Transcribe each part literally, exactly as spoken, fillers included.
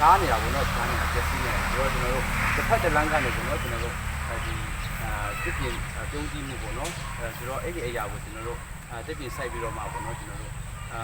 အားနေတာပေါ့နော်။ ဖျားနေတာ ပျက်စီးနေတာဆိုတော့ ကျွန်တော်တို့တစ်ဖက်တစ်လမ်းကနေပေါ့နော် ကျွန်တော်တို့အဲဒီအာသစ်ပင်အပြုံးတိမှုပေါ့နော်။ အဲဆိုတော့အဲ့ဒီအရာကိုကျွန်တော်တို့အာသစ်ပင်စိုက်ပြီးတော့မှပေါ့နော် ကျွန်တော်တို့အာ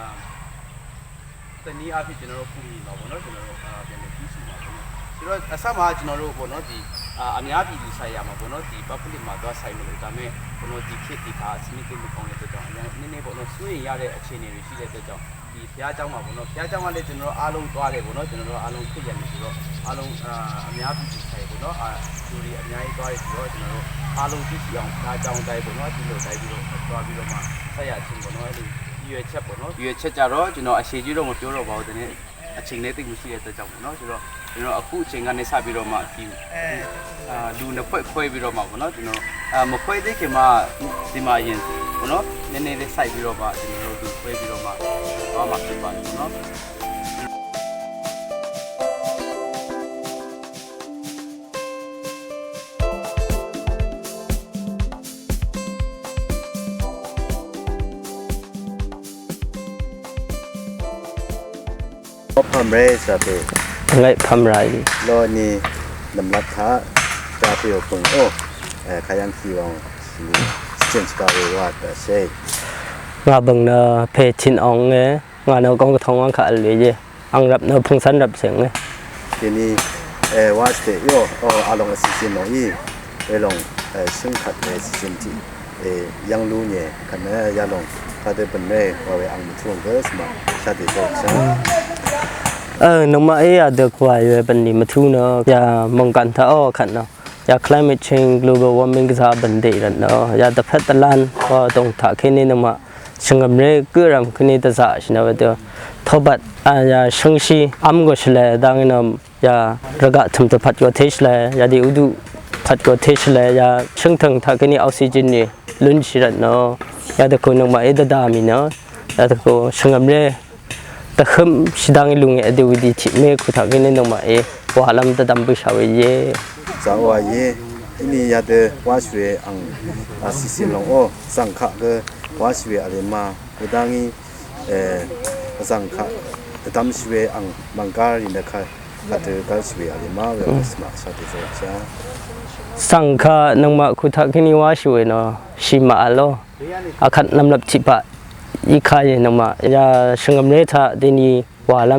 တနည်းအားဖြင့်ကျွန်တော်တို့ကူညီမှာပေါ့နော်။ ကျွန်တော်တို့အာပြန်လည်ပြီးစီမှာပေါ့နော်။ ဆိုတော့အစမှာကျွန်တော်တို့ပေါ့နော် ဒီအာအများပြည်သူဆိုင်ရာမှာပေါ့နော် ဒီ public မှာသွားဆိုင်မလို့ဒါပေမဲ့ပေါ့နော် ဒီခေတ်ဒီခါစနစ်သစ်မကောင်းတဲ့အတွက်ကြောင့်အများနည်းနည်းပေါ့နော် စိုးရိမ်ရတဲ့အခြေအနေတွေရှိတဲ့အတွက်ကြောင့် ဒီဘုရားကျောင်းမှာပေါ့နော်။ ဘုရားကျောင်းကလည်းကျွန်တော်တို့အားလုံးသွားတယ်ပေါ့နော်။ ကျွန်တော်တို့အားလုံးခရစ်ယာန်တွေဆိုတော့အားလုံးအာအများပြည်သူဆိုင်ပေါ့နော်။ အာလူတွေအများကြီးသွားတယ်ဆိုတော့ကျွန်တော်တို့အားလုံးသိရှိအောင်ဘုရားကျောင်းတိုင်းပေါ့နော် ဒီလိုတိုင်းပြီးတော့သွားပြီးတော့မှဆက်ရအချင်းပေါ့နော်။ အဲ့ဒီရည်ရွယ်ချက်ပေါ့နော်။ ရည်ရွယ်ချက်ကြတော့ကျွန်တော်အရှိကြီးတော့မပြောတော့ပါဘူး။ တနေ့အချိန်နဲ့သိပ်မရှိတဲ့အတွက်ကြောင့်ပေါ့နော်။ ဆိုတော့ကျွန်တော်အခုအချိန်ကနေစပြီးတော့မှဒီအာလူနှစ်ဖွဲ့ခွဲပြီးတော့မှပေါ့နော်။ ကျွန်တော်အာမခွဲသေးခင်မှာဒီမှာရင်ပေါ့နော် နည်းနည်းလေးစိုက်ပြီးတော့မှကျွန်တော်တို့လူခွဲပြီးတော့မှသွားမှာဖြစ်ပါတယ်ပေါ့နော်။ พรำเรซาเป ငဲ့ဖမ်ရၢႆ လီၤနံၤ နမ်လတ်ထၣ် တၢ်ပယိၤပူၤအိၣ် ခါယၢင်ၶီႈဝီၤ စံၣ်စကၢ်ဝေဝါတၢ်ရှဲ ငါဘင်နၢ ဖဲထၢၣ်အီၤငဲ ငါနၢ ကီကထီ ငါခၣ်အလၢယဲ အင်ရပ်နၢ ဖုံစၢၣ်ရပ်စဲင်ငဲ ကဲနံၤ ဝါစတ့ဢိၣ် အီၤအလီၢ်အစံၣ်စံၣ်နီၤအံၤ ဝဲလီၢ် ရှင်းခတ်ဝဲစံၣ်စံၣ်ထံၣ် ယင်းလူညဲ ခတ်နၢယၤလီၢ် ခတ်ဒဲပနွဲ ဝဲဝဲအင်မထူၣ်ဂၢၢ်စမး ရှါတေၣ်တေၣ်ဆၣ် เออ น้องมาเอ้ย เดี๋ยวกว่าอยู่เป็นดีมาทูเนอะ อย่ามองกันถ้าอ้อขัดเนาะ อย่า climate change global warming ကစားเป็นดีแล้วเนาะ อย่าแต่พัดตะลาน ว่าตรงถ้าแค่นี้น้องมา ชงกำเรเกื้อรำคืนนี้ตะสะชินะเวเตอทบัดอาญาชงชีอ้ำก็เฉลยดังนำยาระกะถึงตะพัดก็เทชเลยยาดีอุดุพัดก็เทชเลยยาชงถึงถ้าคืนนี้ออกซิเจนนี่ลุ้นชิรัดเนาะ ยาตะโกนออกมาเอตะดามีเนาะ ยาตะโกชงกำเรตะหึมชิดังลุงเอเดวิดีทิเมคุถ้าคืนนี้น้องมาเอว่าลำตะดำบุชาเวเย สาวาเย อินี่ยาเตอว่าชเวอังอาศิสินลองโอ สังขะเกอ วาชเวอเลมา อุดังอี เอ่อ สังขะ ตะตำชเวอัง มังการินดาคา คาเตอร์กาชเวอเลมา เวลาสมัครชาติโซชา สังขะนังมาคุทักที่นี่ว่าชเวเนาะ ชิมาอโล อาคัดนำรับทิปะ อีคายนังมา ยาชงกำเรทะเดนี ว่าล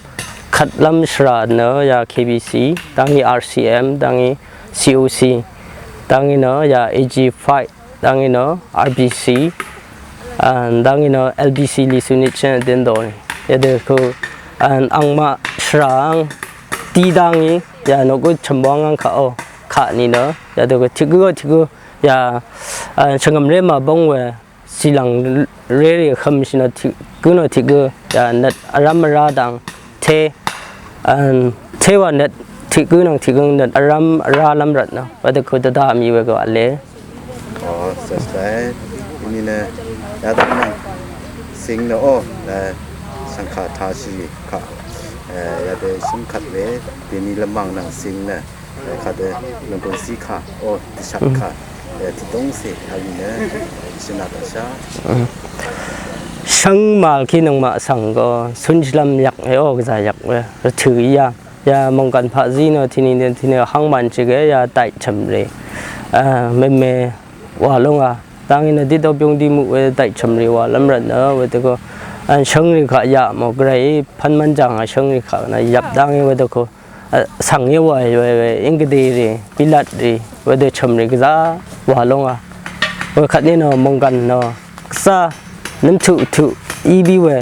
ำ คัดลำชราเนาะ ยา เค บี ซี ดังอี อาร์ ซี เอ็ม ดังอี ซี โอ ซี ดังอีเนาะ ยา เอ จี ไฟว์ ดังอีเนาะ อาร์ บี ซี อ่า ดังอีเนาะ แอล บี ซี ลีซูนิชเชนเดนโดน ยาเดอคือ อ่า อังมาชรางตีดังอี ยาโนกุชมวังอังคาโอ คานี่เนาะ ยาเดอคือทิกโกทิกโก ยา อ่า ชงกำเรมาบงเว สีหลังเรเรียคำชินอทิกึนอทิกึยานัดอารามราดังเทอันเทวานัดทิกึนังทิกึนัดอารามราลำรัดนะว่าแต่คือตะดามีเวก็อันเล อ๋อ สดใส นี่นะ ยาดังนังสิงห์นะ โอ้ และสังขารทาสีขะ เอ่อ ยาเดชิมขัดเว ปีนี้ละมังนังสิงห์นะ ခါဒဲ နကွန်စံခါ အိၣ် တၢ်ဆၣ်ခါ တိတုံးစ့ၣ် အဝံၤလၢ ရှနၢ်တၢ်ဆၣ် ရှင်းမးလ်ခံနုံမးစံၣ်ကီး သုၣ်ချလမ်ယၢၵ်ၣ်ဝဲ အိၣ်ကစၢ်ယၢၵ်ၣ်ဝဲ ရထုးယၤ ယၤမုၢ်ကၢၼ်ၽးဇံနီၤ ထံနံၤဒဲ ထံနံၤဟၢင်မၢၼ်စ့ၢ်ကီး ယၤတၢ်ဆၢၣ်ရ့ၣ် မ့မ့ၢ် ဝၤလီၤဧါ တၢ်ငံၤနၤ ဒ်သိးပြုံးဒံးမူးဝဲ တၢ်ဆၢၣ်ရ့ၣ်ဝၤလီၤရၢၢ်နၤ ဝဲတကီး အၢၣ် ရှင်းရ့ၣ်ခးယၤ မ့ၢ်ကရၢၢ်အံၤ ဖၢၣ်မၢၼ်ၸၢင်ႇ အၢၣ် ရှင်းရ့ၣ်ခးနၤ ယပ်ဒၣ်ငံၤဝဲတကီး အၢၣ် သင်ယဲဝဲ ဝဲ ဝဲ အ့ၣ်ကဒ့ရ့ၣ် ပံလၢတ်ရ့ၣ် ဝဲဒၣ်ဆၢၣ်ရ့ၣ်ကစၢ် ဝၤလီၤဧါ ဝဲခတ်န့ၣ်နီၤ မုၢ်ကၢၼ်နီၤ ကစၢ် နမ်ထူၣ်ထူၣ် အံၤဘံဝဲ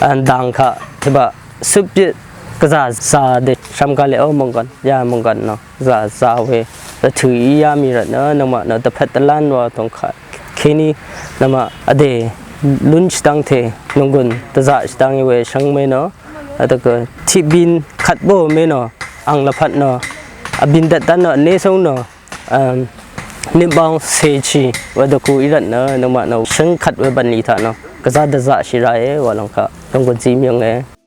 အၢၣ် ဒၢင်ခး တဘၣ် သုးပျဲၢ် ကစၢ်စၢ်ဒၣ် သၢမ်ကၤလဲၣ် အိၣ် မုၢ်ကၢၼ် ယၤ မုၢ်ကၢၼ်နီၤ ကစၢ်စၢ်ဝဲ ရထုးယၤမံၤရၢၢ်နီၤ နမးနီၤ တဖက်တလါနီၤ ထွန်ခး ခဲနံၤ နမး အဒဲ လုၢ်စတၢင်ထဲ နုၢ်ကွၢ် တစၢ်စတၢင်ဝဲ ရှင်းမ့ၢ်နီၤ အတက ထံၣ်ဘိၣ် ခတ်ဘိၣ်မ့ၢ်နီၤ အၢၣ် လၢဖးနီၤ အဘိၣ်ဒၣ်တၢ်နီၤ န့ၣ်ဆိနီၤ အၢၣ် နံၣ်ဘီၣ်သ့ၣ်ဆံ ဝဲတကူအံၤရၢၢ်နီၤ နမးနီၤ ရှင်းခတ်ဝဲဘၣ်လံထးနီၤ ကစၢ်တစၢ်ဆံရၢၢ်အံၤ ဝဲလီၤခး နုၢ်ကွၢ်စံမံၤအံၤ